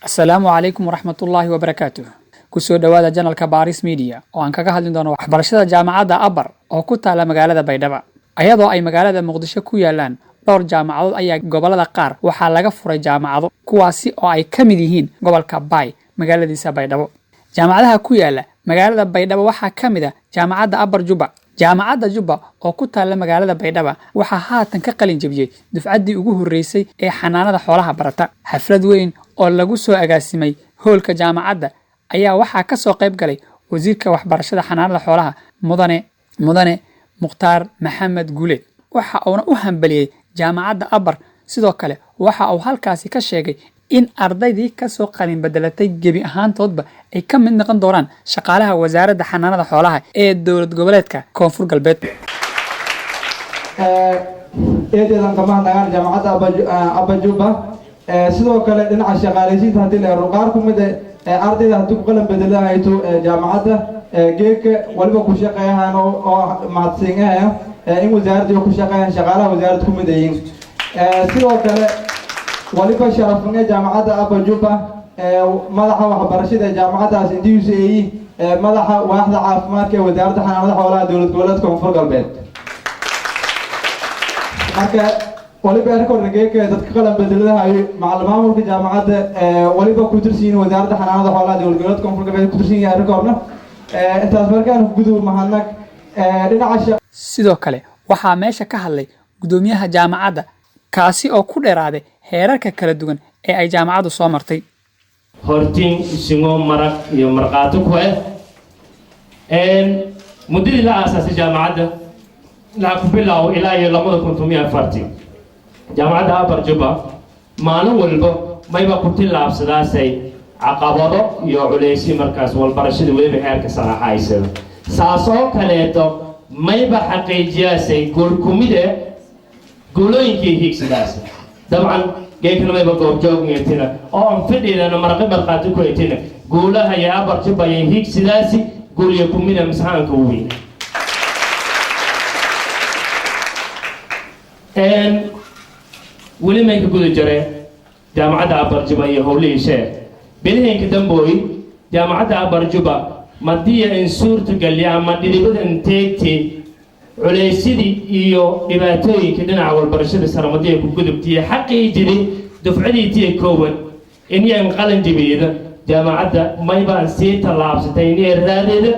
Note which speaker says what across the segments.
Speaker 1: Asalaamu calaykum waraxmatullaahi wabarakaatuh. Kusoo dhowaada channelka Baris Media oo aan kaga hadli doono waxbarashada jaamacadda Upper oo ku taala magaalada Baydhaba. Ayadoo ay magaalada Muqdisho ku yaalaan dhowr jaamacadood, ayaa gobolada qaar waxaa laga furay jaamacado, kuwaasi oo ay ka mid yihiin gobolka Baay magaaladiisa Baydhabo. Jaamacadaha ku yaala magaalada Baydhabo waxaa ka mid ah jaamacadda Upper Juba. Jaamacadda Jubba oo ku taalla magaalada Baydhaba waxaa haatan ka qalin jebiyey dufcaddii ugu horreysay ee xanaanada xoolaha barata. Xaflad weyn oo lagu soo agaasimay hoolka jaamacadda ayaa waxaa ka soo qayb galay wasiirka waxbarashada xanaanada xoolaha, mudane Mukhtaar Maxamed Guuleed. Waxa uuna u hambaliyey jaamacadda Upper. Sidoo kale waxa uu halkaasi ka sheegay in ardaydii kasoo qalin bedelatay gebi ahaantoodba ay ka mid noqon doonaan shaqaalaha wasaaradda xanaanada xoolaha ee dowlad goboleedka Koonfur Galbeed.
Speaker 2: Eedeedan kama hadnagaan jaamacadda Upper Juba. Sidoo kale dhinaca shaqaalaysiinta haddii la ero, qaar ku mid ardayda haddii ku qalan bedelahayto jaamacadda geedka waliba ku shaqeeyahan oo mahadsiinahaya in wasaaradda ku shaqeeyan, shaqaalaha wasaaradda ku mid yihiin. Sidoo kale waliba sharafne jaamacadda Upper Juba madaxa waxbarashada ee jaamacaddaas induus madaxa waaxda caafimaadka ee wasaaradda xanaanada xoolaha dowlad goboleedka Koonfur Galbeed. Marka waliba erkornageeka dadka qalan bedeladahayo macal maamulka jaamacadda waliba ku tirsan wasaaradda xanaanada xoolaha dowlad goboleedka Koonfur Galbeed ku tirsan yahay erkorna. Intaas markaan gudub, mahadnaq dhinaca.
Speaker 1: Sidoo kale waxaa meesha ka hadlay guddoomiyaha jaamacadda, kaasi oo ku dheeraaday heerarka kala duwan ee ay jaamacaddu soo martay.
Speaker 3: Hortin isingoo marag iyo markhaati ku ah muddadii la aasaasay jaamacadda laa ku bilaabo ilaa iyo 2014, jaamacadda Upper Juba maalin walba mayba ku tillaabsadaasay caqabado iyo culeysyo markaas walbarashada weliba heerka saraxaysada. Saas oo kaleeto mayba xaqiijiyaasay guulkumide guulooyinkii hiigsidaas. Dabcan geekana mayba goobjoogneetina oo aan fadhiidana maraqi markhaati ku etina guulaha iyo Upper Juba iyo hiigsidaasi guryo kumida misaanka u weyn. Weli may ka guda jare jaamacadda Upper Juba iyo howlihii sheekh bilihinka dambooy. Jaamacadda Upper Juba madiya in suurtagelya ama dhidibada inteegti culaysyadii iyo dhibaatooyinka dhinaca walbarashada saramadiya ku gudubtiye xaqiijidi dufcadii tiya koowan inyan qalin jibiida. Jaamacadda maybaan sii tallaabsatay inay raadeeda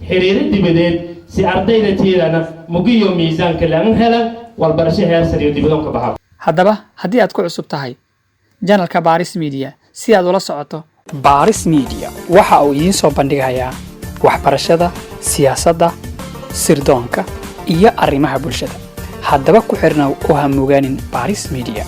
Speaker 3: xiriiro dibadeed si ardayda tiidana mugiyo miisaanka laga helan walbarasho heer sare iyo dibadoonka baxa.
Speaker 1: Haddaba haddii aad ku cusub tahay channelka Baris Media, si aad ula socoto, Baris Media waxa uu idiin soo bandhigayaa waxbarashada, siyaasadda, sirdoonka iyo arrimaha bulshada. Haddaba ku xirnaw oo ha mogaanin Baris Media.